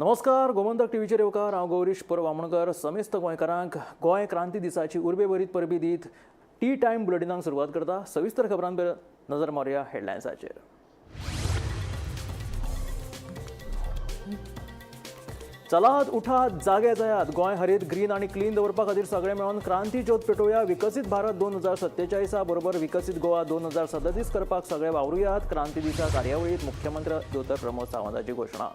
नमस्कार, गोमंतक टीव्हीचेर येवकार. हांव गौरीश परब आमोणकर. समेस्त गोंयकारांक गोंय क्रांती दिसाची उर्बेभरीत परबी दीत टी टायम बुलेटिनाक सुरवात करता. सविस्तर खबरांत नजर मारुया हेडलायन्साचेर. चलात, उठात, जागे जायात. गोंय हरीत, ग्रीन आनी क्लीन दवरपा खातीर सगळे मेळून क्रांती ज्योत पेटोवया. विकसीत भारत 2047 बरोबर विकसीत गोवा 2037 करपाक सगळे वावरुयात. क्रांती दिसा कार्यावळीत मुख्यमंत्री दोतोर प्रमोद सावंताची घोशणा.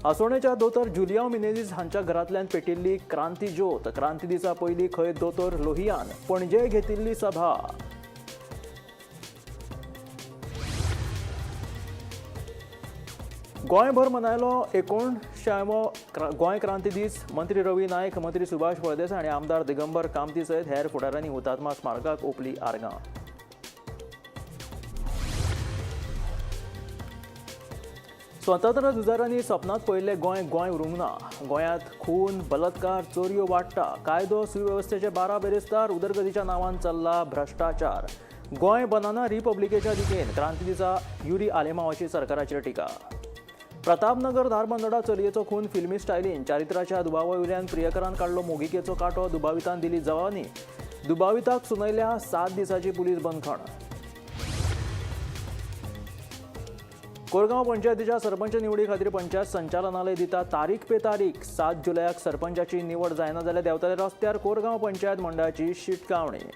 आसोणेच्या दोतोर जुलियांव मिनेझीस हांच्या घरांतल्यान पेटिल्ली क्रांती ज्योत. क्रांती दिसा पयलीं खंय दोतोर लोहियान पणजे घेतिल्ली सभा. गोंयभर मनायलो 69वो गोंय क्रांती दीस. मंत्री रवी नायक, मंत्री सुभाष फळदेसाय आनी आमदार दिगंबर कामती सयत हेर फुडाऱ्यांनी हुतात्मा स्मारकाक ओपली आर्गां. स्वतंत्र झुजाऱ्यांनी सपनांत पळयल्लें गोंय गोंय उरूंक ना. गोंयांत खून, बलात्कार, चोरयो वाडटा. कायदो सुवेवस्थेचे 12 बेरेस्तार. उदरगतीच्या नांवान चल्ला भ्रश्टाचार. गोंय बनाना रिपब्लिकेच्या दिकेन. क्रांती दिसा युरी आलेमावाची सरकाराचेर टिका. प्रतापनगर धारबंदोडा चलयेचो खून फिल्मी स्टायलीन. चारित्राच्या दुबावा वयल्यान प्रियकरान काडलो मोगिकेचो कांटो. दुबावितान दिली जबानी. दुबाविताक सुनयल्या 7 दिसांची पुलीस बंदखण. कोरगांव पंचायतीच्या सरपंच निवडी खातीर पंचायत संचालनालय दिता तारीख पे तारीख. 7 जुलयाक सरपंचाची निवड जायना जाल्यार देंवतले रस्त्यार. कोरगांव पंचायत मंडळाची शिटकावणी.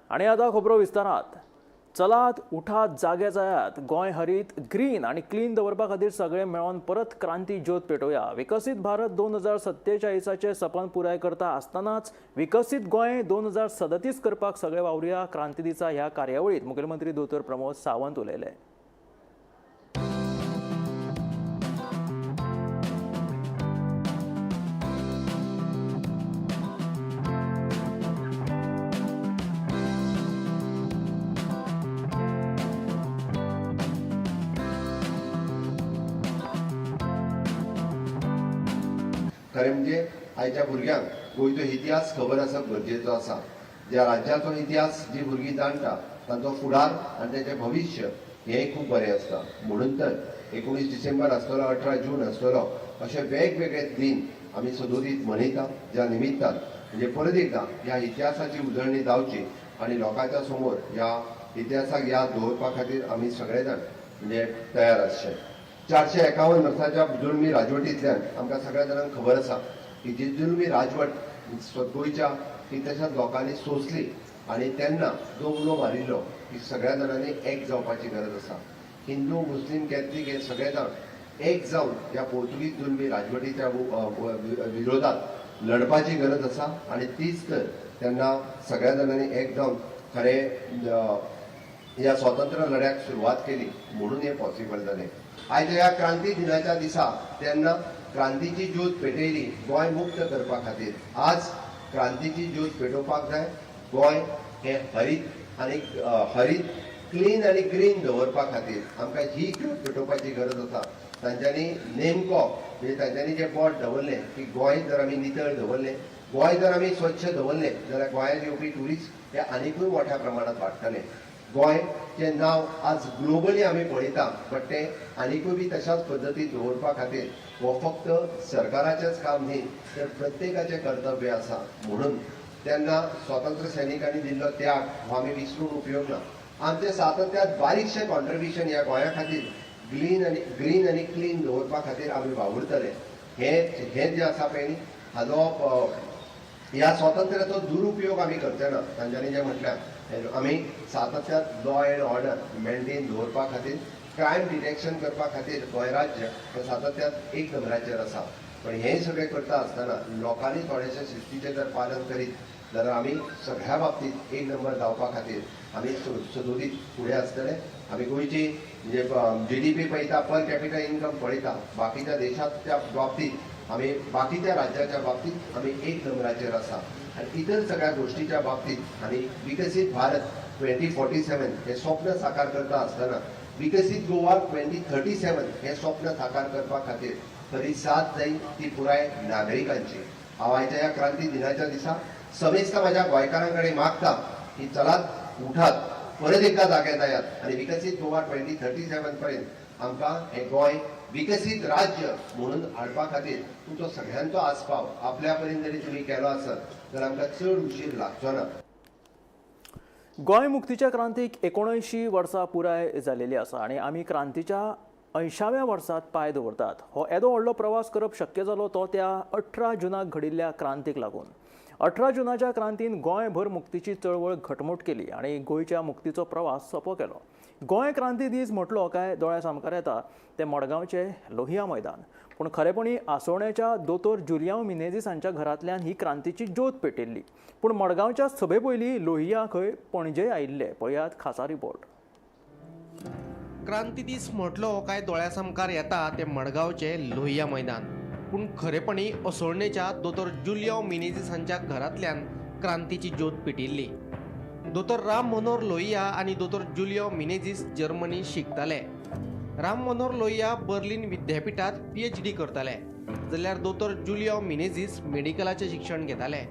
आनी आतां खबरो विस्तारात. चलात, उठात, जागे जायात. गोंय हरीत, ग्रीन आनी क्लीन दवरपा खातीर सगळे मेळोन परत क्रांती ज्योत पेटोवया. विकसीत भारत 2047चें सपन पुराय करता आसतनाच विकसीत गोंय 2037 करपाक सगळे वावरुया. क्रांती दिसा ह्या कार्यावळीत मुखेलमंत्री दोतोर प्रमोद सावंत उलयले. खरें म्हणजे आयच्या भुरग्यांक गोंयचो इतिहास खबर आसप गरजेचो आसा. ज्या राज्याचो इतिहास जी भुरगीं जाणटा तांचो फुडार आनी तांचें भविश्य हें खूब बरें आसता. म्हणून तर 19 डिसेंबर आसतलो, 18 जून आसतलो, अशे वेगवेगळे दिन आमी सदोदीत मनयता, ज्या निमित्तान म्हणजे परत एकदां ह्या इतिहासाची उजळणी जावची आनी लोकांच्या समोर ह्या इतिहासाक याद दवरपा खातीर आमी सगळे जाण म्हणजे तयार आसचे. 451 वर्साच्या जुलमी राजवटींतल्यान आमकां सगळ्या जाणांक खबर आसा की जी जुलमी राजवट गोंयच्या ती तशाच लोकांनी सोंसली आनी तेन्ना जो उलो मारिल्लो की सगळ्या जाणांनी एक जावपाची गरज आसा. हिंदू, मुस्लीम, कॅथलीक हे सगळे जाण एक जावन ह्या पोर्तुगीज जुलमी राजवटीच्या विरोधात लढपाची गरज आसा आनी तीच तर तेन्ना सगळ्या जाणांनी एक जावन खरें ह्या स्वातंत्र्य लढ्याक सुरवात केली म्हणून हें पॉसिबल जालें. आयज ह्या क्रांती दिनाच्या दिसा तेन्ना क्रांतीची ज्योत पेटयली गोंय मुक्त करपा खातीर. आज क्रांतीची ज्योत पेटोवपाक जाय. गोंय हें हरीत आनी हरीत, क्लीन आनी ग्रीन दवरपा खातीर आमकां ही ज्योत पेटोवपाची गरज आसा. तांच्यांनी नेमको म्हणजे तांच्यांनी जें बोट दवरलें की गोंय जर आमी नितळ दवरलें, गोंय जर आमी स्वच्छ दवरलें जाल्यार गोंयांत येवपी ट्युरिस्ट हे आनिकूय मोठ्या प्रमाणांत वाडटले. गोंयचें नांव आज ग्लोबली आमी पळयता, बट तें आनिकूय बी तशाच पद्दतीन दवरपा खातीर हो फक्त सरकाराचेंच काम न्ही तर प्रत्येकाचें कर्तव्य आसा. म्हणून तेन्ना स्वातंत्र्य सैनिकांनी दिल्लो त्याग हो आमी विसरून उपयोग ना. आमचें सातत्यात बारीकशें कॉन्ट्रिब्युशन ह्या गोंया खातीर ग्रीन आनी क्लीन दवरपा खातीर आमी वावुरतले. हें हें जें आसा पळय न्ही, हाजो ह्या स्वातंत्र्याचो दुरुपयोग आमी करचे ना. तांच्यांनी जें म्हटल्यार आमी सातत्यात लॉ एंड ऑर्डर मेंटेन दवरपा खातीर, क्रायम डिटेक्शन करपा खातीर गोंय राज्य हें सातत्यात एक नंबराचेर आसा. पण हें सगळें करता आसतना लोकांनी थोडेशें शिस्तीचें जर पालन करीत जाल्यार आमी सगळ्या बाबतींत एक नंबर जावपा खातीर आमी सदोदीत फुडें आसतले. आमी गोंयची म्हणजे जीडीपी पळयता, पर कॅपिटल इन्कम पळयता, बाकीच्या देशाच्या बाबतींत आमी बाकीच्या राज्याच्या बाबतींत आमी एक नंबराचेर आसा. आनी इतर सगळ्या गोष्टीच्या बाबतींत आनी विकसीत भारत 2047 हें स्वप्न साकार करता आसतना विकसीत गोवा 2037 हें स्वप्न साकार करपा खातीर खरी साथ जाय ती पुराय नागरिकांची. हांव आयच्या ह्या क्रांती दिनाच्या दिसा समेस्त म्हाज्या गोंयकारां कडेन मागता की चलात, उठात, परत एकदां जागे जायात आनी विकसीत गोवा 2037 पर्यंत आमकां हें गोंय विकसीत राज्य म्हणून हाडपा खातीर तुमचो सगळ्यांचो आस्पाव आपल्या पर्यंत जरी तुमी केलो आसत तर आमकां चड उशीर लागचो ना. गोंय मुक्तीच्या क्रांतीक 79 वर्सां पुराय जालेली आसा आनी आमी क्रांतीच्या 80व्या वर्सात पांय दवरतात. हो येदो व्हडलो प्रवास करप शक्य जालो तो त्या 18 जुनाक घडिल्ल्या क्रांतीक लागून. 18 जुनाच्या क्रांतीन गोंयभर मुक्तीची चळवळ घटमूट केली आनी गोंयच्या मुक्तीचो प्रवास सोंपो केलो. गोंय क्रांती दीस म्हटलो काय दोळ्या सामकार येता तें मडगांवचें लोहिया मैदान. पूण खरेपणी आसोण्याच्या दोतोर जुलियांव मिनेझीस हांच्या घरांतल्यान ही क्रांतीची ज्योत पेटिल्ली. पूण मडगांवच्या सभे पयलीं लोहिया खंय पणजे आयिल्ले. पळयात खासा रिपोर्ट. क्रांती दीस म्हटलो काय दोळ्या सामकार येता ते मडगांवचे लोहिया मैदान. पूण खरेपणी असोळणेच्या दोतोर जुलियांव मिनेझीस हांच्या घरांतल्यान क्रांतीची ज्योत पेटिल्ली. दोतोर राम मनोहर लोहिया आनी दोतोर जुलियांव मिनेझीस जर्मनी शिकताले. राम मनोहर लोहिया बर्लिन विद्यापिठांत PhD करताले, जाल्यार दोतोर जुलियांव मिनेझीस मेडिकलाचें शिक्षण घेताले.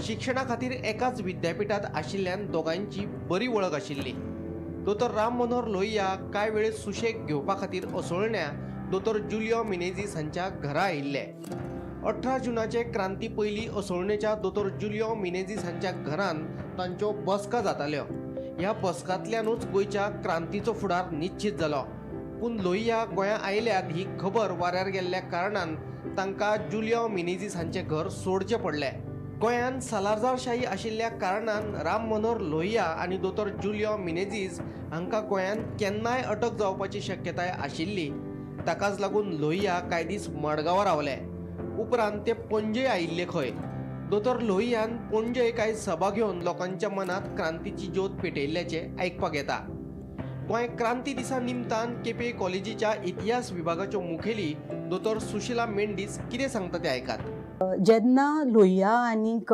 शिक्षणा खातीर एकाच विद्यापिठांत आशिल्ल्यान दोगांयची बरी वळख आशिल्ली. दोतोर राम मनोहर लोहिया कांय वेळ सुशेग घेवपा खातीर असोळण्या दोतोर जुलियांव मिनेझीस हांच्या घरा आयिल्ले. 18 जुनाचे क्रांती पयलीं असोळणेच्या दोतोर जुलियांव मिनेझीस हांच्या घरान तांच्यो बसका जाताल्यो. ह्या बसकांतल्यानूच गोंयच्या क्रांतीचो फुडार निश्चीत जालो. पूण लोहिया गोंया आयल्यात ही खबर वाऱ्यार गेल्ल्या कारणान तांकां जुलियांव मिनेझीस हांचें घर सोडचें पडलें. गोंयांत सालाझारशाही आशिल्ल्या कारणान राम मनोहर लोहिया आनी दोतोर जुलियांव मिनेझीस हांकां गोंयांत केन्नाय अटक जावपाची शक्यताय आशिल्ली. ताकाच लागून लोहिया कांय दीस मडगांवां रावले. उपरांत ते पणजे आयिल्ले खंय. दोतोर लोहियान पणजे कांय सभा घेवन लोकांच्या मनांत क्रांतीची ज्योत पेटयल्ल्याचें आयकपाक येता. गोंय क्रांती दिसा निमतान केपें कॉलेजीच्या इतिहास विभागाच्यो मुखेली दोतोर सुशिला मेंडीस कितें सांगता तें आयकात. जेन्ना लोहिया आनीक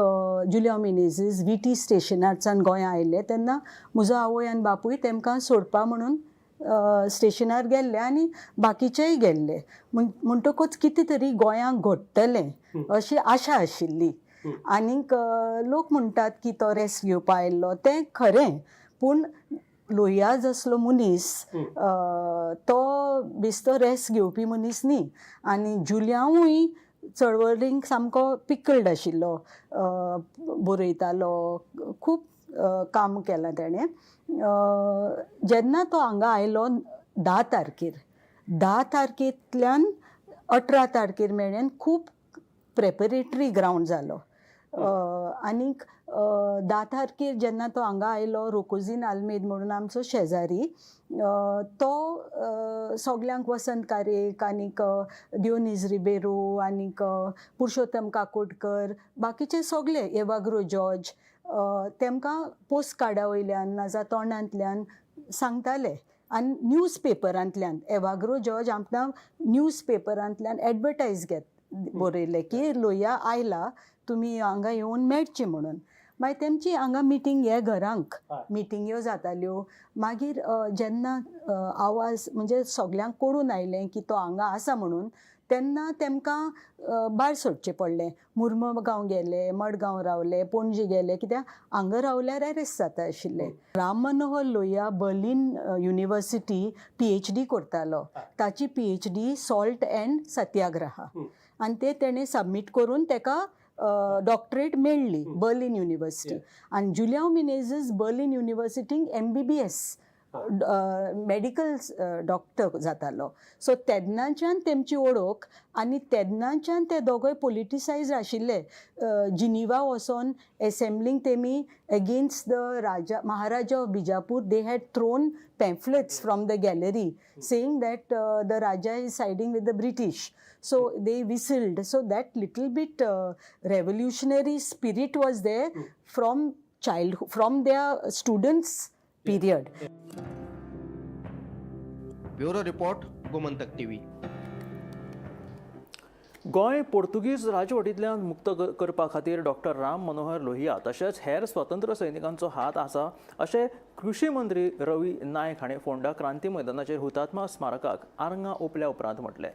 जुलियांव मिनेझीस VT स्टेशनारच्यान गोंया आयले तेन्ना म्हजो आवय आनी बापूय तेमकां सोडपा म्हणून स्टेशनार गेल्ले आनी बाकीचेय गेल्ले. म्हणटकूच कितें तरी गोंयांक घडटलें अशी आशा आशिल्ली. आनीक लोक म्हणटात की तो रेस्ट घेवपा आयिल्लो, तें खरें, पूण लोहिया जसलो मनीस तो बेस्तो रेस्ट घेवपी मनीस न्ही. आनी जुलियांवूय चळवळींक सामको पिकल्ड आशिल्लो, बरयतालो, खूब काम केलां तेणें. जेन्ना तो हांगा आयलो 10 तारखेर, 10 तारखेंतल्यान 18 तारखेर मेरेन खूब प्रेपरेटरी ग्रावंड जालो. आनीक 10 तारखेर जेन्ना तो हांगा आयलो, रोकोजीन आल्मेद म्हणून आमचो शेजारी, तो सगल्यांक वसंत कारेक आनीक दियोनीज रिबेरो आनीक पुरुषोत्तम काकोडकर बाकीचे सगले एवाग्रो जॉर्ज तेमकां पोस्ट कार्डा वयल्यान नाजाल्यार तोंडांतल्यान सांगताले आनी न्यूज पेपरांतल्यान एवाग्रो जॉर्ज आमकां न्यूज पेपरांतल्यान एडवर्टायज घेत बरयलें की लोहिया आयला, तुमी हांगा येवन मेळचे म्हणून. मागीर तेमची हांगा मिटींग हे घरांक मिटिंग्यो जाताल्यो. मागीर जेन्ना आवाज म्हणजे सगल्यांक कळून आयलें की तो हांगा आसा म्हणून, तेन्ना तेमकां भायर सोडचें पडलें. मुर्मगांव गेले, मडगांव रावले, पणजे गेले, कित्याक हांगा रावल्यार अरेस्ट जाता आशिल्ले. Ram Manohar Lohia Berlin university PhD करतालो. ताची PhD salt and satyagraha, आनी ते तेणें सबमीट करून तेका डॉक्टरेट मेळ्ळी बर्लिन युनिवर्सिटी. आनी जुलियांव मिनेझीस बर्लिन युनिवर्सिटींक MBBS medical doctor जातालो. सो तेन्नाच्यान तेमची ओळख आनी तेन्नाच्यान ते दोगोय पोलिटिसायज आशिल्ले. जिनिवा वचोन एसेंब्लींक तेमी against the Raja Maharaja of Bijapur they had thrown pamphlets from the gallery saying that the Raja is siding with the British. So they whistled. So that little bit revolutionary spirit was there from childhood, from their students period. Bureau report, Gomantak TV. Goa पोर्तुगीज राजवटींतल्यान मुक्त करपा खातीर doctor Ram Manohar Lohia तशेंच हेर स्वतंत्र सैनिकांचो हात आसा अशें कृषी मंत्री रवी नायक हांणी फोंडा क्रांती मैदानाचेर हुतात्मा स्मारकाक आर्गां ओंपल्या उपरांत म्हटलें.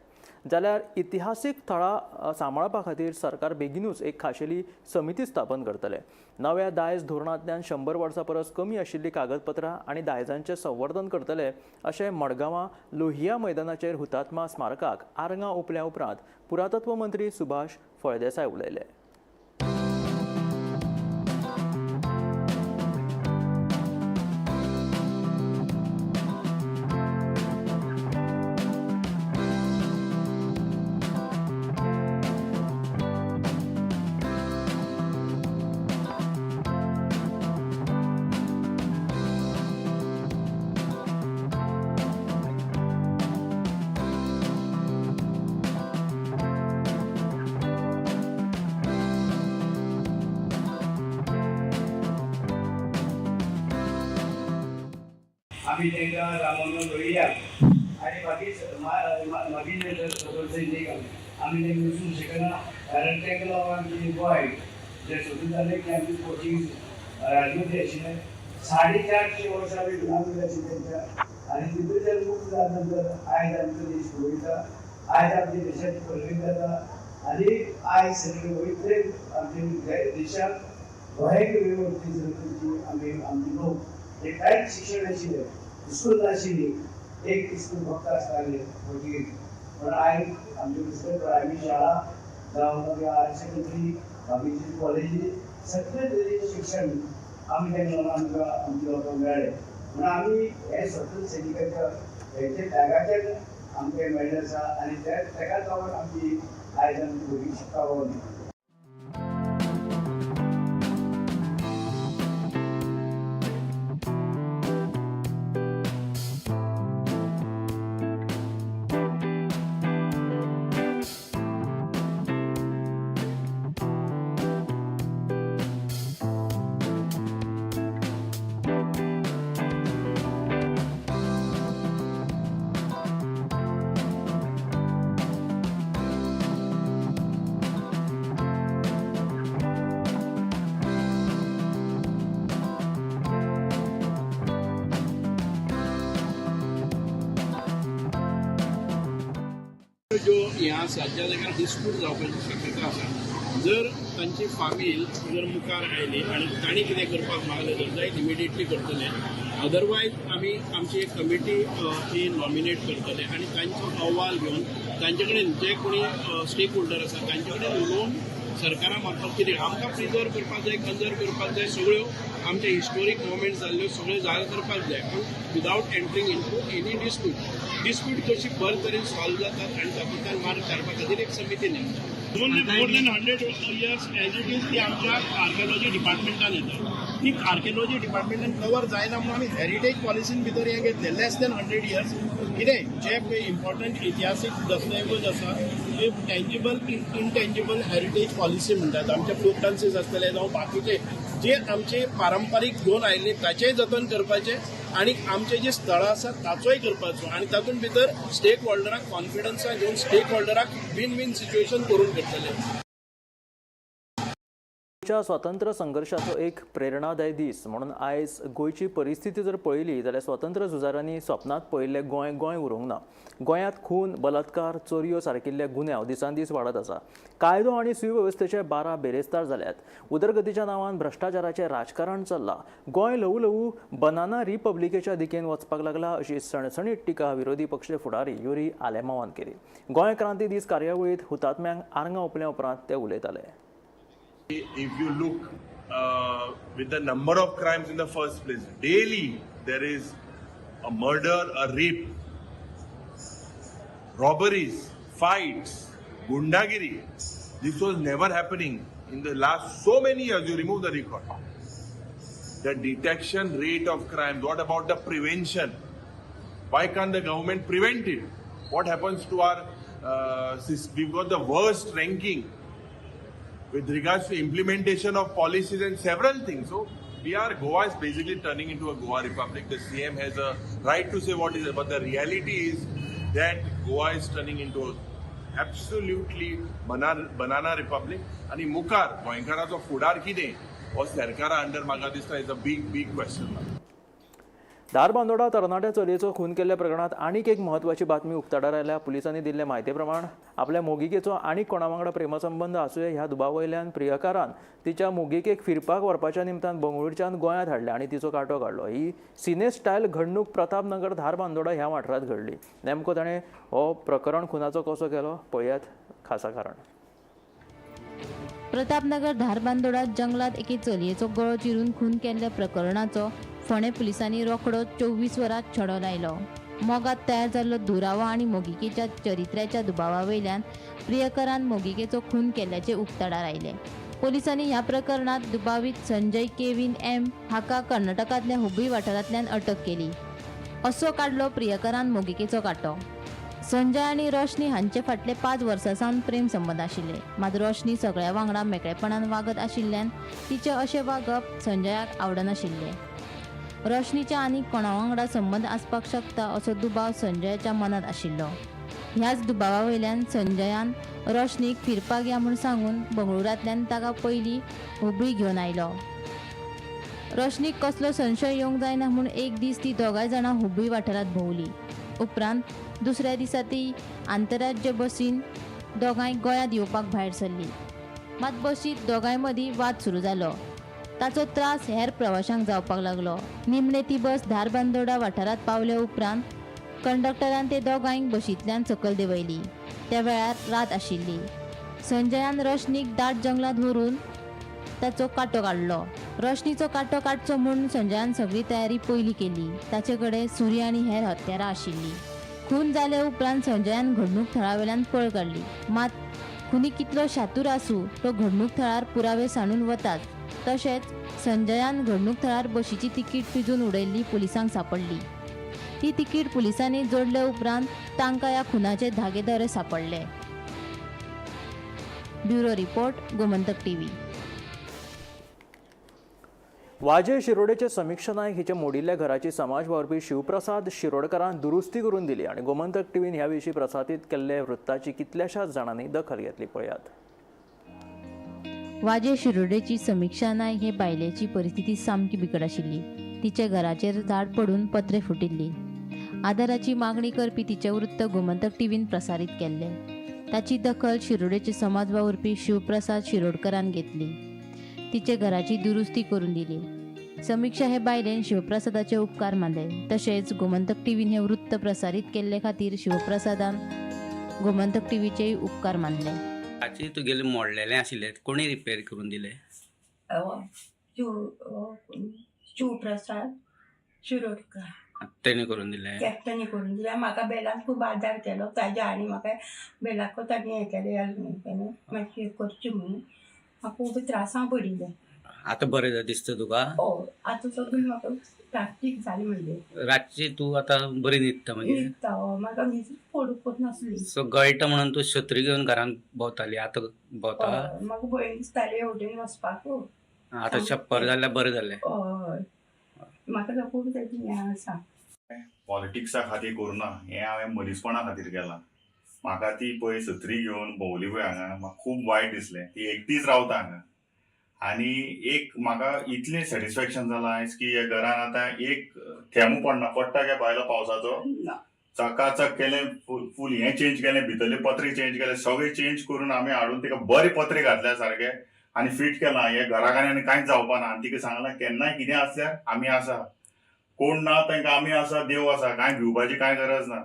जाल्यार इतिहासीक थळां सांबाळपा खातीर सरकार बेगिनूच एक खाशेली समिती स्थापन करतले. नव्या दायज धोरणांतल्यान 100 वर्सां परस कमी आशिल्लीं कागदपत्रां आनी दायजांचें संवर्धन करतले अशें मडगांवां लोहिया मैदानाचेर हुतात्मा स्मारकाक आर्गां ओंपल्या उपरांत पुरातत्व मंत्री सुभाष फळदेसाय उलयले. आमी तांकां राममनोहर लोहिया आनी बाकी मागीर सैनीक आमी तांकां विसरूंक शकना, कारण तांकां लागून आमची गोंय जे सोदून जालें की आमची पोर्चुगीज राजवटी आशिल्लें 450 वर्सां आमी गुलामी आशिल्ली तेंच्या आनी तितूंतल्यान मुक्त जाल्या नंतर आयज आमचो देश वयता, आयज आमच्या देशाची प्रगती जाता आनी आयज सगळे वयतले आमच्या देशाक गोंयाक वेवस्थी आमी आमचे लोक हे कांयच शिक्षण नाशिल्लें, इस्कूल नाशिल्ली, एक इस्कूल फक्त आसतालें पोर्तुगीज, पण आयज आमचे दुसरे प्रायमरी शाळा जावं मागीर हायर सेकंडरी बाकीचे कॉलेजी सगळे तरेचें शिक्षण आमी तांकां आमकां आमच्या लोकांक मेळ्ळें. म्हणून आमी हे स्वतंत्र सैनिकाच्या हेच्या त्यागाच्यान आमकां मेळ्ळें आसा आनी ताकाच लागून आमची आयज आमची भुरगीं शिकता. ज्यो हें आसा ज्या जाग्यार डिस्प्यूट जावपाची शक्यता आसा, जर तांची फामील जर मुखार आयली आनी तांणी कितें करपाक मागलें जर जायत इमिडिएटली करतले, अदरवायज आमी आमची एक कमिटी ही नॉमिनेट करतले आनी तांचो अहवाल घेवन तांचे कडेन जे कोणी स्टेक होल्डर आसा तांचे कडेन उलोवन सरकारा मार्फत कितें आमकां प्रिजर्व करपाक जाय, कन्जर्व करपाक जाय, सगळ्यो आमचे हिस्टोरीक मोमेंट्स जाल्ल्यो सगळ्यो जाय करपाक जाय, पूण without entering into any dispute. Dispute कशी बरे तरेन सॉल्व जातात आनी तातूंतल्यान मार्ग काडपा खातीर एक समिती नेमता. More than 100 years as it is ती आमच्या आर्किओलॉजी डिपार्टमेंटान येता. ती आर्किओलॉजी डिपार्टमेंटान कवर जायना म्हणून आमी हेरिटेज पॉलिसीन भितर हें घेतलें. लेस दॅन 100 इयर्स कितें जे पळय इम्पॉर्टंट इतिहासीक दस्तऐवज आसा ते टँजिबल इनटँजिबल हेरिटेज पॉलिसी म्हणटात. आमचे फोक डान्सीस आसतले जावं बाकीचे जे आमचे पारंपारीक घेवन आयिल्ले ताचेय जतन करपाचें आनी आमचे जे स्थळां आसा ताचोय करपाचो आनी तातूंत भितर स्टेक होल्डराक कॉन्फिडन्सान घेवन स्टेक होल्डराक वीन वीन सिच्युएशन करून करतले. स्वातंत्र्य संघर्शाचो एक प्रेरणादायी दीस म्हणून आयज गोंयची परिस्थिती जर पळयली जाल्यार स्वातंत्र्य झुजाऱ्यांनी सपनांत पळयल्लें गोंय गोंय उरूंक ना. गोंयांत खून, बलात्कार, चोरयो सारकिल्ले गुन्यांव दिसान दीस वाडत आसा. कायदो आनी सुवेवस्थेचे 12 बेरेस्तार जाल्यात. उदरगतीच्या नांवान भ्रश्टाचाराचें राजकारण चल्लां. गोंय ल्हवू ल्हवू बनाना रिपब्लिकेच्या दिकेन वचपाक लागला अशी सणसणीत टिका विरोधी पक्ष फुडारी युरी आलेमावान केली. गोंय क्रांती दीस कार्यावळींत हुतात्म्यांक आर्गां ओंपल्या उपरांत ते उलयताले. If you look with the number of crimes in the first place, daily there is a murder, a rape, robberies, fights, gundagiri. This was never happening in the last so many years. You remove the record. The detection rate of crime, what about the prevention? Why can't the government prevent it? What happens to our, we've got the worst ranking with regards to implementation of policies and several things. So Goa is basically turning into a Goa Republic. The CM has a right to say what is it, but the reality is that Goa is turning into a absolutely banana republic. आणि मुखार गोंयकाराचो फुडार कितें हो सरकारा under म्हाका दिसता is a big big question mark. Dharbandora तरणाट्या चलयेचो खून केल्ल्या प्रकरणांत आनीक एक म्हत्वाची बातमी उक्ताडार आयल्या. पुलिसांनी दिल्ले म्हायती प्रमाण आपल्या मोगिकेचो आनीक कोणा वांगडा प्रेमसंबंद आसुये ह्या दुबावयल्यान प्रियकारान तिच्या मोगिकेक फिरपाक व्हरपाच्या निमतान बंगळुरूच्यान गोंयांत हाडले आनी तिचो कांटो काडलो. ही सिने स्टायल घडणूक प्रतापनगर धारबांदोडा ह्या वाठारांत घडली. नेमको ताणें हो प्रकरण खुनाचो कसो केलो पळयात खासा कारण. प्रतापनगर धारबांदोडा जंगलात एके चलयेचो गळो चिरून खून केल्ल्या प्रकरणाचो फोंडें पुलिसांनी रोखडो 24 वरां छडो लायलो. मोगात तयार जाल्लो दुरावो आनी मोगिकेच्या चरित्र्याच्या दुबावा वयल्यान प्रियकरान मोगिकेचो खून केल्ल्याचें उक्ताडार आयलें. पोलिसांनी ह्या प्रकरणांत दुबावीत संजय केविन एम हाका कर्नाटकांतल्या हुबळी वाठारांतल्यान अटक केली. असो काडलो प्रियकरान मोगिकेचो कांटो. संजय आनी रोशनी हांचे फाटले 5 वर्सां सावन प्रेम संबंद आशिल्ले. मात रोशनी सगळ्या वांगडा मेकळेपणान वागत आशिल्ल्यान तिचें अशें वागप संजयाक आवडनाशिल्लें. रोशनीच्या आनी कोणा वांगडा संबंद आसपाक शकता असो दुबाव संजयाच्या मनांत आशिल्लो. ह्याच दुबावा वयल्यान संजयान रोशनीक फिरपाक या म्हूण सांगून बंगळुरांतल्यान ताका पयलीं हुबळी घेवन आयलो. रोशनीक कसलो संशय येवंक जायना म्हूण एक दीस ती दोगांय जाणां हुबळी वाठारांत भोंवली. उपरांत दुसऱ्या दिसा ती आंतरराज्य बसीन दोगांय गोंयांत येवपाक भायर सरली. मात बसींत दोगांय मदीं वाद सुरू जालो. ताचो त्रास हेर प्रवाशांक जावपाक लागलो. निमणे ती बस धारबांदोडा वाठारांत पावल्या उपरांत कंडक्टरान ते दोगांयक बशींतल्यान सकयल देंवयली. त्या वेळार रात आशिल्ली. संजयान रोशनीक दाट जंगलांत व्हरून ताचो कांटो काडलो. रोशनीचो कांटो काडचो म्हूण संजयान सगळी तयारी पयली केली. ताचे कडेन सुरी आनी हेर हत्यारां आशिल्लीं. खून जाले उपरांत संजयान घडणूक थळावेल्यान पळ काडली. मात खुनी कितलो शातूर आसूं तो घडणूक थळार पुरावे सांडून वताच. तशेंच संजयान घडणूक थळार बशीची तिकीट पिजून उडयल्ली पुलिसांक सांपडली. ती तिकीट पुलिसांनी जोडले उपरांत तांकां ह्या खुनाचे धागेदोरे सांपडले. Bureau report, Gomantak TV. वाजे शिरोडेचे समिक्षा नायक हिच्या मोडिल्ल्या घराची समाज वावुरपी शिवप्रसाद शिरोडकरान दुरुस्ती करून दिली आनी गोमंतक टीव्हीन ह्या विशीं प्रसारीत केल्ले वृत्ताची कितल्याशाच जाणांनी दखल घेतली. पळयात. वाजे शिरोडेची समिक्षा नायक हे बायलेची परिस्थिती सामकी बिकट आशिल्ली. तिच्या घराचेर झाड पडून पत्रे फुटिल्ली. आदाराची मागणी करपी तिचें वृत्त गोमंतक टीव्हीन प्रसारीत केल्लें. ताची दखल शिरोडेचे समाज वावुरपी शिवप्रसाद शिरोडकरान घेतली. तिचे घराची दुरुस्ती करून दिली. समिक्षा हे बायलेन शिवप्रसादाचे उपकार मानले. तशेंच गोमंतक टीव्हीन हे वृत्त प्रसारीत केल्ले खातीर शिवप्रसादान गोमंतक टीव्हीचेय उपकार मानले. हाची तुगेले मोडलेले आशिल्ले कोणी रिपेर करून दिले? शिवप्रसाद शिरोडकर तेणे करून दिले. तेणी करून दिले. म्हाका बेलान खूब आदार केलो ताज्या आनी म्हाका बेलाको ताणें हें केलें मातशें करचें म्हणून म्हाका खूब त्रासां पडिल्लें. आतां बरें दिसता तुका? हय, आतां सगळें म्हाका प्राक्टीक जालें. म्हणजे रातची तूं आतां बरी न्हिदता मागीर? न्हिदता. हय, म्हाका न्हीद पडूंकच नासली. सो गळटा म्हणून तूं शत्री घेवन घरान भोंवताली, आतां भोंवता? हय, म्हाका भंय दिसताली हेवटेन वचपाक. आतां छप्पर जाल्यार बरें जालें. हय, म्हाका खूब ताची हें आसा. पॉलिटिक्सा खातीर करुना, हें हांवें मनीसपणा खातीर केलां. म्हाका ती पळय सत्री घेवन भोंवली पळय हांगा, म्हाका खूब वायट दिसलें. ती एकटीच रावता हांगा आनी एक म्हाका इतलें सॅटिस्फॅक्शन जालां आयज की ह्या घरान आतां एक थेंबू पडना. पडटा काय बायलो पावसाचो चकाचक केलें, फूल हें चेंज केलें, भितरले पत्रे चेंज केले, सगळें चेंज करून आमी हाडून तिका बरे पत्रे घातल्या सारके आनी फिट केलां. हे घराक आनी कांयच जावपा ना. आनी तिका सांगलां केन्नाय कितें आसल्यार आमी आसा, कोण ना तांकां आमी आसा, देव आसा, कांय भिवपाची कांय गरज ना.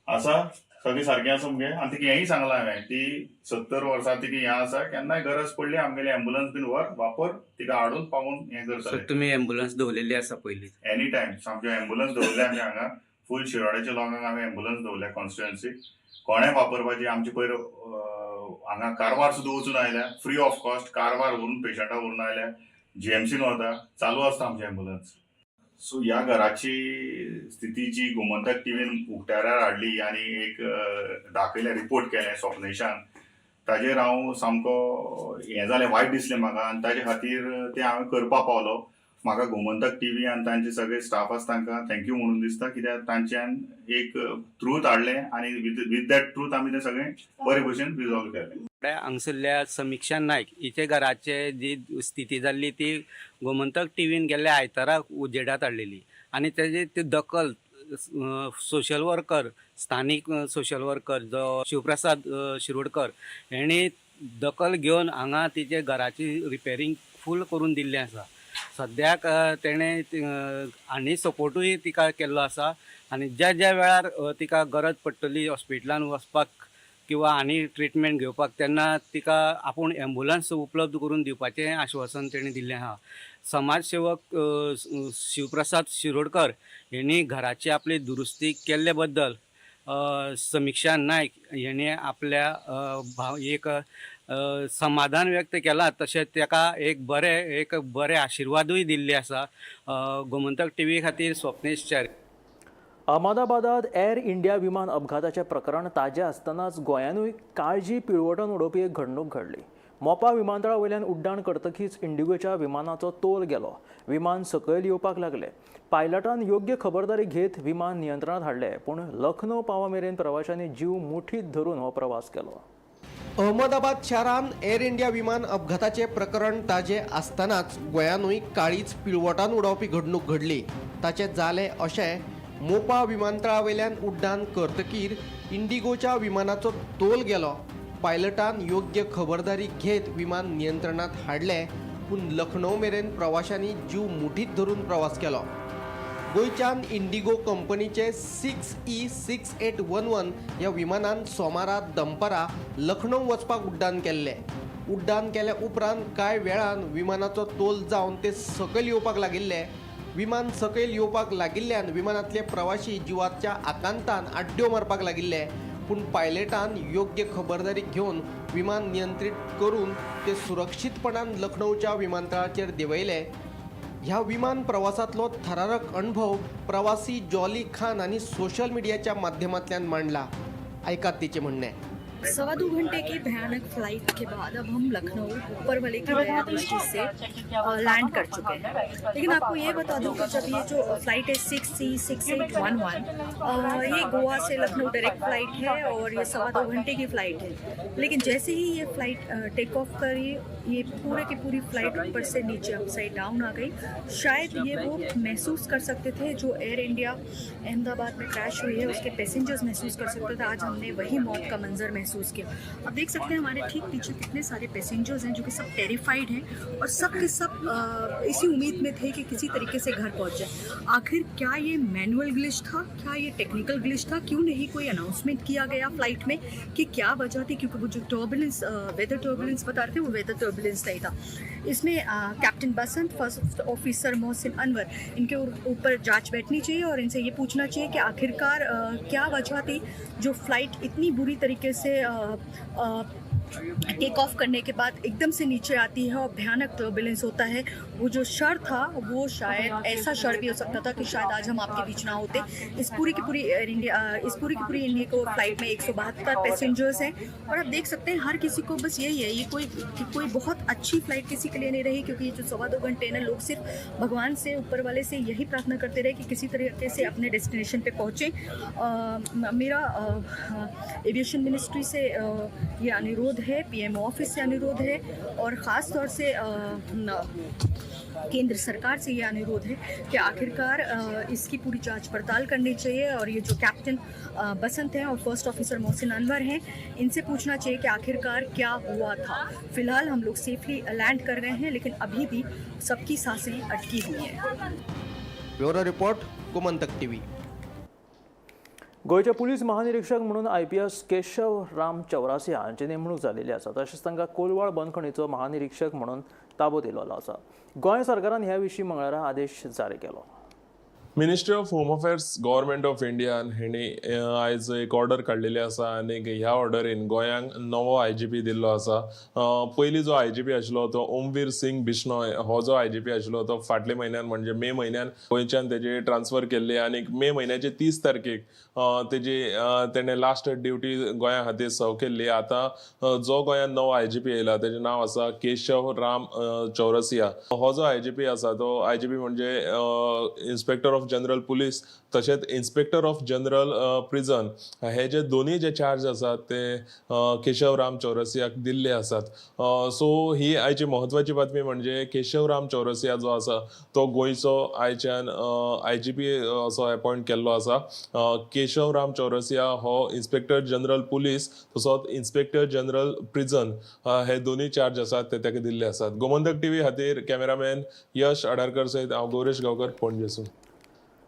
आसा सगळें सारकें आसा मगे. आनी तिका हेंय सांगलां हांवें, ती 70 वर्सां तिका हें आसा, केन्नाय गरज पडली आमगेली एम्बुलन्स बीन व्हर वापर, तिका हाडून पावोवन हें करतलें. तुमी एम्बुलन्स दवरलेली आसा पयलीं? एनी टायम सामक्यो एम्बुलन्स दवरल्या आमी हांगा. फूल शिरोड्याच्या लोकांक आमी एम्बुलन्स दवरल्या कॉन्स्टिट्युएन्सी कोणें वापरपाची. आमचे पयर हांगा कारवार सुद्दां वचून आयल्या, फ्री ऑफ कॉस्ट कारवार व्हरून पेशंटाक व्हरून आयल्या. जीएमसीन वता, चालू आसता आमची एम्बुलन्स. सो ह्या घराची स्थिती जी गोमंतक टिवीन उक्ताडार हाडली आनी एक दाखयलें, रिपोर्ट केलें स्वप्नेशान, ताजेर हांव सामको हें जालें, वायट दिसलें म्हाका आनी ताजे खातीर तें हांवें करपा पावलो. म्हाका गोमंतक टिवी आनी तांचे सगळे स्टाफ आसा तांकां thank you म्हणून दिसता, कित्याक तांच्यान एक ट्रूथ हाडलें आनी विथ that truth आमी तें सगळें बरे भशेन रिजॉल्व केलें. हांगसरल्या समिक्षा नायक हिचे घराचे जी स्थिती जाल्ली ती गोमंतक टिवीन गेल्ल्या आयताराक उजेडात हाडलेली. आनी तेजी ती दखल सोशल वर्कर, स्थानीक सोशल वर्कर जो शिवप्रसाद शिरोडकर हेणी दखल घेवन हांगा तिचे घराची रिपेरींग फूल करून दिल्लें आसा. सद्याक तेणें आनी सपोर्टूय तिका केल्लो आसा आनी ज्या ज्या वेळार तिका गरज पडटली हॉस्पिटलान वचपाक किंवा आनी ट्रिटमेंट घेवपाक तेन्ना तिका आपूण एम्बुलन्स उपलब्ध करून दिवपाचें आश्वासन तेणें दिल्लें आसा. समाजसेवक शिवप्रसाद शिरोडकर हेणी घराची आपली दुरुस्ती केल्ले बद्दल समिक्षा नायक हेणी आपल्या एक समाधान व्यक्त केलां, तशेंच ताका एक बरे आशिर्वादूय दिल्ले आसा. गोमंतक टीव्ही खातीर स्वप्नेश च्यारी. अहमदाबादात एअर इंडिया विमान अपघाताचें प्रकरण ताजें आसतनाच गोंयानूय काळजी पिळवटून उडोवपी एक घडणूक घडली. मोपा विमानतळा वयल्यान उड्डाण करतकीच इंडिगोच्या विमानाचो तोल गेलो. विमान सकयल येवपाक लागलें. पायलटान योग्य खबरदारी घेत विमान नियंत्रणांत हाडलें, पूण लखनौ पावा मेरेन प्रवाशांनी जीव मुठीत धरून हो प्रवास केलो. अहमदाबाद शारांत एअर इंडिया विमान अपघाताचें प्रकरण ताजें आसतनाच गोंयानूय काळीच पिळवटान उडोवपी घडणूक घडली. ताचें जालें अशें, मोपा विमानतळा वयल्यान उड्डाण करतकीर इंडिगोच्या विमानाचो तोल गेलो. पायलटान योग्य खबरदारी घेत विमान नियंत्रणांत हाडलें, पूण लखनौ मेरेन प्रवाशांनी जीव मुठीत धरून प्रवास केलो. गोंयच्यान इंडिगो कंपनीचे 6E 6811 ह्या विमानान सोमारा दनपारा लखनौ वचपाक उड्डाण केल्लें. उड्डाण केल्या उपरांत कांय वेळान विमानाचो तोल जावन ते सकयल येवपाक लागिल्ले. विमान सकयल येवपाक लागिल्ल्यान विमानांतले प्रवाशी जिवाच्या आकांतान आड्ड्यो मारपाक लागिल्ले, पूण पायलटान योग्य खबरदारी घेवन विमान नियंत्रीत करून ते सुरक्षीतपणान लखनौच्या विमानतळाचेर देंवयले. ह्या विमान प्रवासांतलो थरारक अणभव प्रवासी जॉली खान हांणी सोशल मिडियाच्या माध्यमांतल्यान मांडला. आयकात तिचें म्हणणें. 2.25 घंटे की भयानक फ्लाइट के बाद अब हम लखनऊ ऊपर वाले की दया दृष्टि से लैंड कर चुके हैं. लेकिन आपको ये बता दूं कि जब ये जो फ्लाइट है 6E 6811, ये गोवा से लखनऊ डायरेक्ट फ्लाइट है और ये 2.25 घंटे की फ़्लाइट है. लेकिन जैसे ही ये फ़्लाइट टेक ऑफ करी, ये पूरे की पूरी फ़्लाइट ऊपर से नीचे अपसाइड डाउन आ गई. शायद ये वो महसूस कर सकते थे जो एयर इंडिया अहमदाबाद में क्रैश हुई है, उसके पैसेंजर्स महसूस कर सकते थे. आज हमने वही मौत का मंजर महसूस किया. अब देख सकते हैं हमारे ठीक पीछे कितने सारे पैसेंजर्स हैं जो कि सब टेरिफाइड हैं और सब के सब इसी उम्मीद में थे कि किसी तरीके से घर पहुंच जाए. आखिर क्या ये मैनुअल ग्लिच था, क्या ये टेक्निकल ग्लिच था? क्यों नहीं कोई अनाउंसमेंट किया गया फ्लाइट में कि क्या वजह थी? क्योंकि वो जो टर्बुलेंस, वेदर टर्बुलेंस बता रहे थे, वो वेदर टर्बुलेंस नहीं था. इसमें captain Basant, first officer Mohsin Anwar, इनके ऊपर जांच बैठनी चाहिए और इनसे ये पूछना चाहिए कि आखिरकार क्या वजह थी जो फ्लाइट इतनी बुरी तरीके से टेक ऑफ करने के बाद एकदम से नीचे आती है और भयानक टर्बुलेंस होता है. वो जो शर था वो शायद ऐसा शर भी हो सकता था कि शायद आज हम आपके बीच ना होते. इस पूरी की पूरी एयर इंडिया, इस पूरी की पूरी इंडिगो फ्लाइट में 172 पैसेंजर्स हैं और आप देख सकते हैं हर किसी को बस यही है, ये कोई बहुत अच्छी फ़्लाइट किसी के लिए नहीं रही. क्योंकि ये जो 2.25 घंटे ना, लोग सिर्फ भगवान से, ऊपर वाले से यही प्रार्थना करते रहे कि किसी तरीके से अपने डेस्टिनेशन पर पहुँचें. मेरा एविएशन मिनिस्ट्री से ये अनुरोध है, पीएमओ ऑफिस से अनुरोध है और ख़ास तौर से केंद्र सरकार से ये अनुरोध है कि आखिरकार इसकी पूरी जांच पड़ताल करनी चाहिए और ये जो कैप्टन बसंत हैं और फर्स्ट ऑफिसर मोहसिन अनवर हैं, इनसे पूछना चाहिए कि आखिरकार क्या हुआ था. फ़िलहाल हम लोग सेफली लैंड कर गए हैं, लेकिन अभी भी सबकी सांसें अटकी हुई हैं. Bureau report, Gomantak TV. गोंयचे पुलीस महानिरीक्षक म्हणून IPS Keshav Ram Chaurasia हांची नेमणूक जाल्ली आसा. तशेंच तांकां कोलवाळ बंदखणीचो महानिरीक्षक म्हणून ताबो दिल्लो आसा. गोंय सरकारान ह्या विशीं मंगळारा आदेश जारी केलो. Ministry of Home Affairs, Government of इंडियान हेणी आयज एक ऑर्डर काडलेली आसा आनी ह्या ऑर्डरीन गोंयांक नवो IGP दिल्लो आसा. पयलीं जो IGP आशिल्लो तो ओमवीर सिंग बिश्नोय हो जो IGP आशिल्लो तो फाटल्या म्हयन्यान म्हणजे मे म्हयन्यान गोंयच्यान तेजी ट्रान्सफर केल्ली आनी मे म्हयन्याचे 30 तारखेक तेजी तेणे लास्ट ड्युटी गोंया खातीर सर्व केल्ली. आतां जो गोंयांत नवो IGP येयला तेजें नांव आसा केशव राम चौरसिया. हो जो IGP आसा तो IGP म्हणजे inspector of of general police तशेंच इन्स्पेक्टर ऑफ जनरल प्रिजन हे जे दोनूय जे चार्ज आसात ते केशव राम चौरसियाक दिल्ले आसात. सो ही आयची म्हत्वाची बातमी म्हणजे केशव राम चौरसिया जो आसा तो गोंयचो आयच्यान IGP असो अपॉयंट केल्लो आसा. केशव राम चौरसिया हो इन्स्पेक्टर जनरल पुलीस तसोच इन्स्पेक्टर जनरल प्रिजन हे दोनूय चार्ज आसात ते ताका दिल्ले आसात. गोमंतक टीव्ही खातीर कॅमेरामॅन यश आडारकर सयत हांव गौरेश गांवकर, पणजेसून.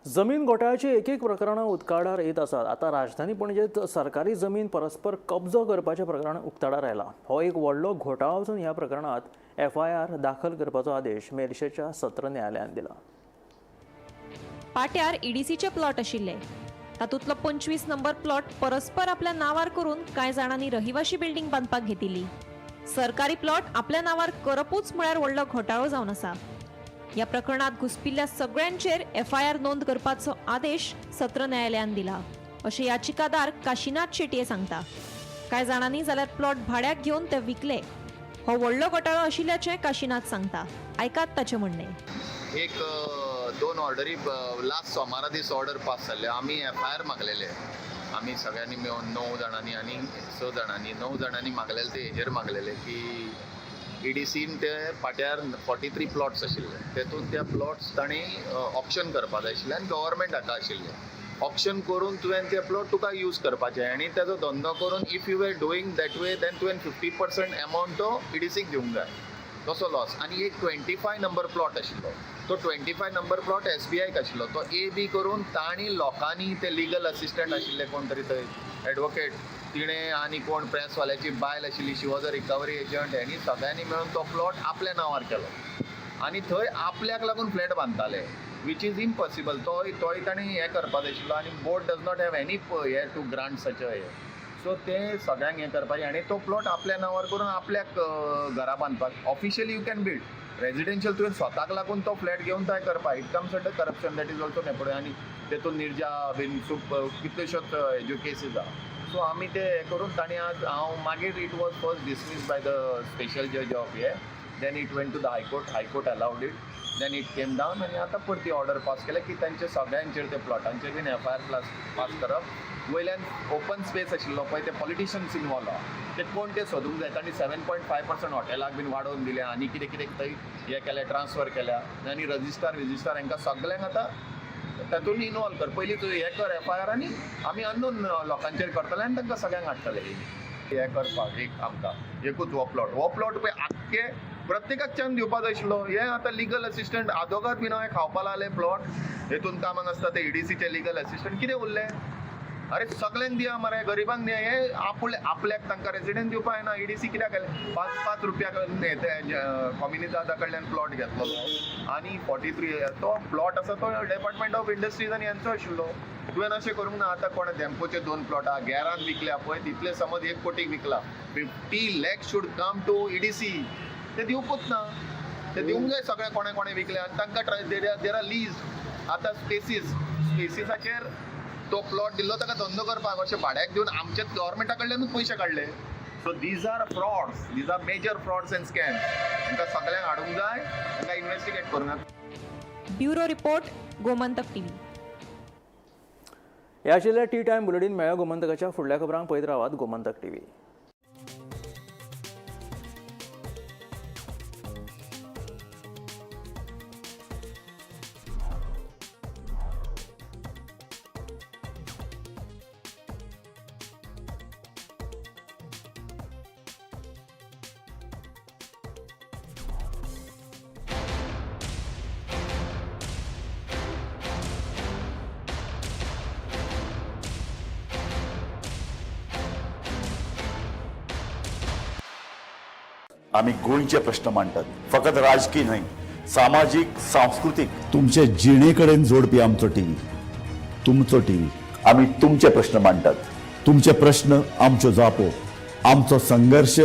जमीन घोटाळ्याची एक एक प्रकरणां उक्ताडार येत आसात. आतां राजधानी पणजेत सरकारी जमीन परस्पर कब्जो करपाचें प्रकरण उक्ताडार आयलां. हो एक व्हडलो घोटाळो आसून ह्या प्रकरणांत FIR दाखल करपाचो आदेश मेरशेच्या सत्र न्यायालयान दिला. पाट्यार ईडीसीचे प्लॉट आशिल्ले. तातूंतलो 25 नंबर प्लॉट परस्पर आपल्या नांवार करून कांय जाणांनी रहिवाशी बिल्डिंग बांदपाक घेतिल्ली. सरकारी प्लॉट आपल्या नांवार करपूच म्हळ्यार व्हडलो घोटाळो जावन आसा. ह्या प्रकरणात घुसपिल्ल्या सगळ्यांचेर FIR नोंद करपाचो आदेश सत्र न्यायालयान दिला अशें याचिकादार काशीनाथ शेटये सांगता. कांय जाणांनी जाल्यार प्लॉट भाड्याक घेवन ते विकले. हो व्हडलो घोटाळो आशिल्ल्याचें काशीनाथ सांगता. आयकात ताचें म्हणणें. एक दोन ऑर्डरी लास्ट सोमारा दीस ऑर्डर पास जाल्ले. आमी FIR मागलेले. आमी सगळ्यांनी मेळून 9 जाणांनी आनी 6 जाणांनी 9 जाणांनी मागलेले. ते हेजेर मागलेले की ईडीसीन ते पाट्यार 43 प्लॉट्स आशिल्ले. तेतून त्या प्लॉट्स तांणी ऑक्शन करपा जाय आशिल्ले आनी गव्हर्मेंट हाका आशिल्ले. ऑक्शन करून तुवें ते प्लॉट तुका यूज करपाचे आनी तेजो धंदो करून if you were doing that way then तुवें 50% एमावंट तो ईडीसीक दिवंक जाय, तसो लॉस. आनी एक 25 नंबर प्लॉट आशिल्लो, तो 25 नंबर प्लॉट SBIक आशिल्लो. तो AB करून तांणी लोकांनी ते लिगल असिस्टंट आशिल्ले कोण तरी थंय एडवोकेट तिणें आनी कोण प्रेसवाल्याची बायल आशिल्ली, she was a recovery agent, हेणी सगळ्यांनी मेळून तो प्लॉट आपल्या नांवार केलो आनी थंय आपल्याक लागून फ्लॅट बांदताले, which is impossible. तोय तांणी हें करपाक जाय आशिल्लो आनी board does not have any हे टू ग्रांट सच अ हे. सो ते सगळ्यांक हें करपाचें आनी तो प्लॉट आपल्या नांवार करून आपल्याक घरां बांदपाक. Officially you can build residential, तुवें स्वताक लागून तो फ्लॅट घेवन थंय करपाक. It comes under corruption, that is also नेपडे. आनी तेतून निर्जा बीन खूब कितल्योश्योच हेज्यो केसीस आहा. सो आमी ते हें करून तांणी आज हांव मागीर it was first dismiss by the special जज of hey, then it went to the high court, high court allowed it, then it came down आनी आतां परती ऑर्डर पास केल्या की तांचे सगळ्यांचेर ते प्लॉटांचेर बीन FIR पास करप. वयल्यान ओपन स्पेस आशिल्लो पळय, ते पॉलिटिशन्स इनवॉल्व आहा, ते कोण ते सोदूंक जाय. तांणी 7.5% हॉटेलाक बीन वाडोवन दिल्या आनी कितें कितें थंय हें केलें, ट्रान्सफर केल्या आनी रजिस्ट्रार विजिस्ट्रार हांकां सगल्यांक आतां तातूंत इनवॉल्व कर. पयलीं तूं हें कर FIR आनी आमी अननोन लोकांचेर करतले आनी तांकां सगळ्यांक हाडटले हें करपाक. एक आमकां एकूच हो प्लॉट, हो प्लॉट पळय आख्खे प्रत्येकाक चान्स दिवपा जाय आशिल्लो. हे आतां लिगल असिस्टंट आदोगाद बीन हांवें खावपा लागले प्लॉट, हेतून कामाक आसता ते ईडीसीचे लिगल असिस्टंट कितें उरले? अरे सगल्यांक दिया मरे, गरिबांक दिया. हे आपल्याक तांकां रेजिडंट दिवपा जायना. ईडीसी कित्याक केलें? 5-5 रुपया कॉम्युनिदादा कडल्यान प्लॉट घेतलेलो आनी 43 तो प्लॉट आसा तो डिपार्टमेंट ऑफ इंडस्ट्रीज आनी हेंचो आशिल्लो. तुवें अशें करूंक ना. आतां कोण धेंपोचे 2 प्लॉट आहा गेरान विकल्या पळय, तितले समज 1 कोटीक विकला, 50 lakh should come to EDC. ते दिवपूच ना, ते दिवंक जाय सगळे कोणें कोणें विकले आनी तांकां there are lease. आतां स्पेसीसाचेर तो प्लॉट दिल्लो ताका धंदो करपाक, अशें भाड्याक दिवन आमच्याच गव्हर्मेंटा कडल्यानूच पयशे काडले. So these are frauds, these are major frauds and scams. तांकां सगळ्यांक हाडूंक जाय, तांकां इन्वेस्टिगेट करूंक जाय. Bureau report, Gomantak TV. हे आशिल्ले टी टायम बुलेटीन. मेळ्या गोमंतकाच्या फुडल्या खबरांक पळयत रावात गोमंतक टीव्ही. आमी गोंयचे प्रश्न मांडटात, फकत राजकीय न्हय, सामाजीक, सांस्कृतीक, तुमचे जिणे कडेन जोडपी आमचो टीव्ही, तुमचो टीव्ही. आमी तुमचे प्रश्न मांडटात, तुमचे प्रश्न आमच्यो जापो, आमचो संघर्श.